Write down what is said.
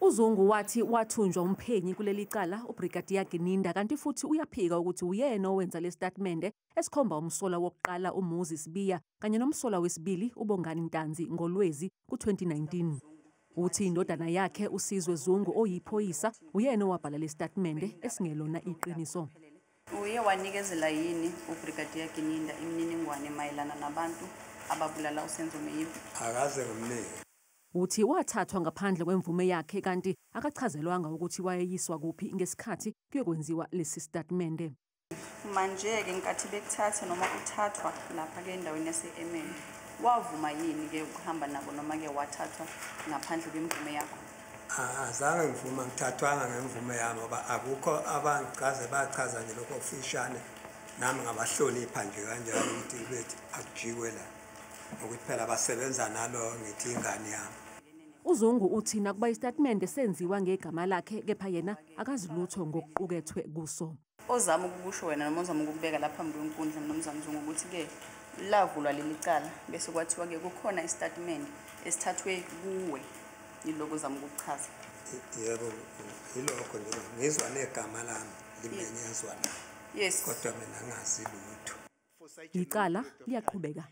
UZungu wathi wathunjwa umphenyi kuleli cala uBrigadier Gininda, kanti futhi uyaphika ukuthi uyena owenza lesitatimende esikhomba umsolwa wokuqala uMuzi Sibiya kanye nomsolwa wesibili uBongani Ntanzi ngoLwezi ku-2019. Uthi indodana yakhe uSizwe Zungu oyiphoyisa uyena owabhala lesitatimende esingelona iqiniso. Uye wanikezela yini uBrigadier Gininda imininingwane mayelana nabantu ababulala uSenzo Meyiwa? Akaze ngimnike. Uthi wathathwa ngaphandle kwemvume yakhe kanti akachazelwanga ukuthi wayeyiswa kuphi ngesikhathi kuyokwenziwa lesi sitatimende. Manje-ke ngenkathi bekuthatha noma uthathwa lapha-ke endaweni yase-Emeni, wavuma yini-ke ukuhamba nabo noma-ke wathathwa ngaphandle kwemvume yakho? Azange ngivuma, ngithathwanga ngemvume yami ngoba akukho abangichaze, bachaza nje lokho okufishane, nami ngabahlonipha nje kanjalo ukuthi bethi akujikwe la, ngokuthi phela basebenza nalo ngithi ingane yami. UZungu uthi nakuba isitatimende senziwa ngegama lakhe kepha yena akazi lutho ngokuqukethwe kuso. Ozama ukukusho wena noma ozama ukukubeka lapha phambi kwenkundla Mnumzane Zungu ukuthi-ke lavulwa leli cala bese kwathiwa-ke kukhona isitatimende esithathwe kuwe, yiloko ozama ukukuchaza? Yebo, yilokho nje, ngizwa negama lami limenyezwa la. Yes. Kodwa mina ngazi lutho. Icala liyaqhubeka.